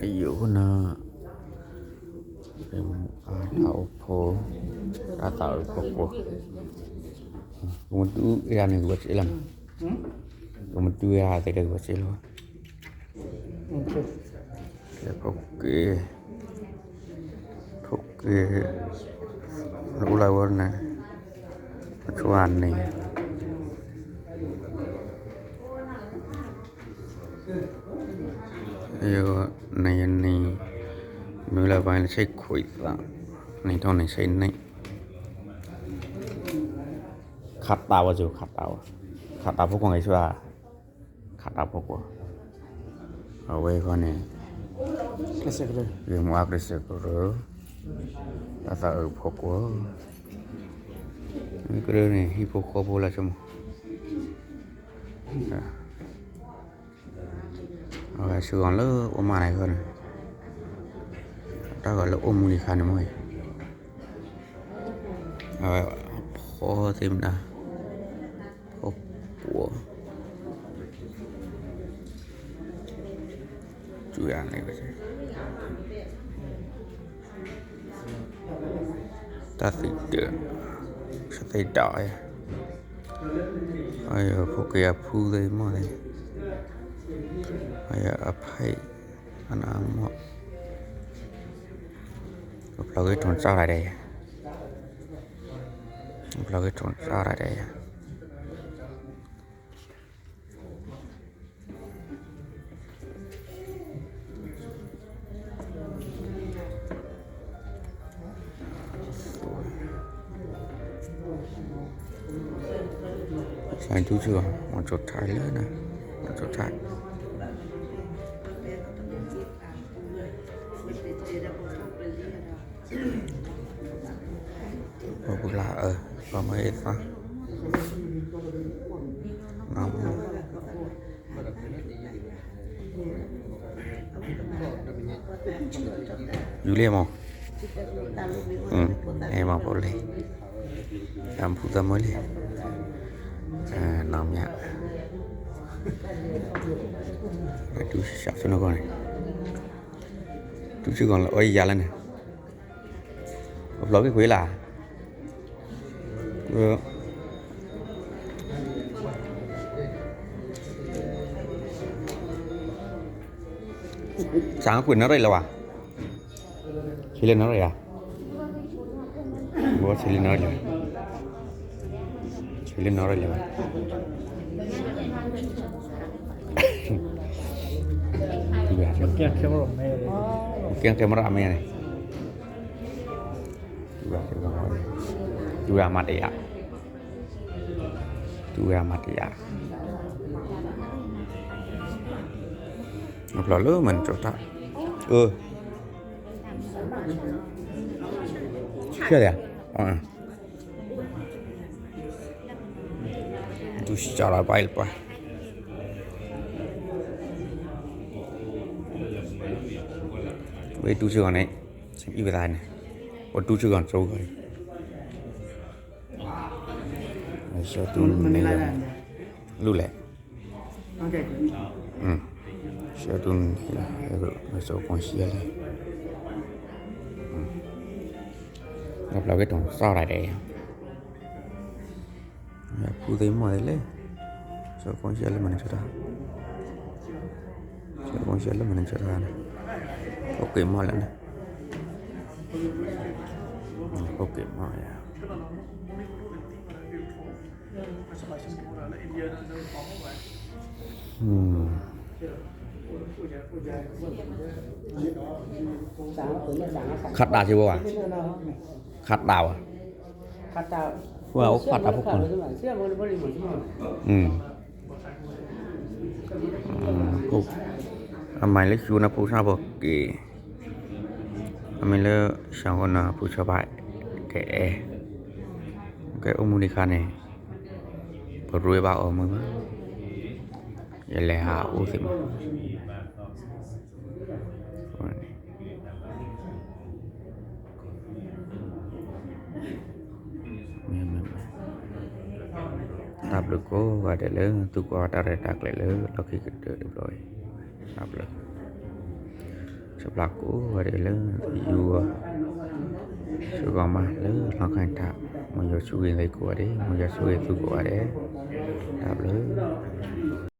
ယိၤဃိနၤ, အတၢ်အိၣ်ဖှိၣ်, တၢ်သးအုးဖီခိၣ်, ကမတူၢ်အ့ၣ်ယၤန့ၣ် ကဘၣ်စ့လီၤ, ကမတူၢ်အ့ၣ်ယၤသ့ၣ်ဒီး ကဘၣ်စ့လီၤ, ကဲဖိက့ၤ, ဖိက့ၤ, လၢအိၣ်လၢဝဲန့ၣ်, အဆိန့ၣ် နံၤယနံၤ, နွံလါဘၣ်လၢဆံခွံသီ, နံၣ်ထီၣ်နံၣ်ဆံနံၣ်, ခးတးဝဲစ့ၢ် ခးတးဝဲ, ခးတးဖိခွါက့ၤဆူ, ခးတးဖိခွါ, အဝဲဃီန့ၣ်, ဂ့ၢ်မူအါကရၢစ့ၢ်ကရၢ, တၢ်သးအုးဖိခွါ, ကရၢန့ၣ် ဟံၣ်ဖိဃီဖိလၢဆိကမိၣ် အဝဲဆူဂီၤလၢအိၣ်မးန့ၣ်ဃီန့ၣ်, တၢ်ဂီၤလၢအိၣ်မူလံခါန့ၣ်မ့ၢ်, အဝဲဖီသ့ၣ်မနၤ, ဖီပှီၤ, စူၤယၤန့ၣ်, တၢ်သံတၢ်, သ့ၣ်တၢ်, ဖိက့ၤအဖုသ့ၣ်မီၢ်သ့ၣ်, အဖး, အနမီၢ်, အဖျီဂ့ၤထီၣ်စၢ်ရၤဒဲးယၤ, အဖျီဂ့ၤထီၣ်စၢ်ရၤဒဲးယၤ တူၢ်ဆူၣ်ဂီၤ မီၤစိထါလၢနၤ, မီၤစိထါ, ပပူၤလၢအၢ, ပမ့ၢ်သး, ယူၤလံမး, အဲမးဖိလံ, တၢ်ဖုသးမုၢ်လံ, နီၢ်မး, တူၢ်စၢ်ဖဲနီၢ်ကီၢ်န့ၣ်, တူၢ်စ့ၢ်ကီးလၢအီယၤလၢန့ၣ်, ပဖျီၣ်က့ၤခွံလၢ်, စးကွံာ်နီၢ်ရံၣ်လၢၤဘၣ်, ဆံလၢနီၢ်ရံၣ်ဧါ, ဘၣ်ဆံလၢနီၢ်ရံၣ်လၢၤ, ဆံလၢနီၢ်ရံၣ်လၢၤဘၣ်, ကဲကဲမရအမဲန့ၣ်, တူၢ်ဝဲမၤတယၤ, တူၢ်ဝဲမၤတယၤ, အဖျီၣ်လၢမၤနကၠီတၢ်, အၢ, ဆဲးလီၤ, တူၢ်စၢ်လီၤပၢ်လၢပၢ်, ဝဲတူၢ်စ့ၢ်ကီးန့ၣ်, အံၤဝဲသးန့ၣ်, ပတူၢ်စ့ၢ်ကီးကၠိဂီၤ, ဆၢတူၢ်န့ၣ်, လူၢ်လဲၣ်, ဆၢတူၢ်န့ၣ်, စိကီၢ်ဆံးလဲၣ်, အဖျီၣ်က့ၤထီၣ်စၢ်ရၤဒဲး, ဖုသ့ၣ်မီၢ်သ့ၣ်လဲၣ်, စိကီၢ်ဆံးလၢမၤနကၠီတၢ်, စိကီၢ်ဆံးလၢမၤနကၠီတၢ်န့ၣ်, အိၣ်က့ၤမီၢ်လၢန့ၣ်, အိၣ်က့ၤမီၢ်ယၤ ခးတးစ့ဝဲဘၣ်, ခးတးဝဲ, ပှၤအိၣ်ခးတးဖိခွါန့ၣ်, အမၤလၢဆူနၢ်ဖိဆၣ်ဖိက့ၤ, အမ့ၢ်လၢဆၣ်ဃိနၢ်ဖိဆၣ်ဖိ, ကအဲၣ်, ကဲအိၣ်မူဒံးခါန့ၣ်, ပရ့ဘၣ်အီၤမုၢ်မး, ယလဲၤဟးအိၣ်သ့ၣ်မး တၢ်ဘျုးကိးဂၤဒဲးလၢ သုကွၢ်တၢ်ရဲၣ်တၢ်ကျဲၤလၢလီၢ်ခံကတၢၢ်တဘျီအံၤ, တၢ်ဘျုး, တၢ်ဘျုးကိးဂၤဒဲးလၢ ယူၤ ဆိကမိၣ်လၢလီၤခါအံၤတၢ်, မ်ယွၤဆိၣ်ဂ့ၤသုကိးဂၤဒဲး, မ်ယွၤဆိၣ်ဂ့ၤသုကိးဂၤဒဲး, တၢ်ဘျုး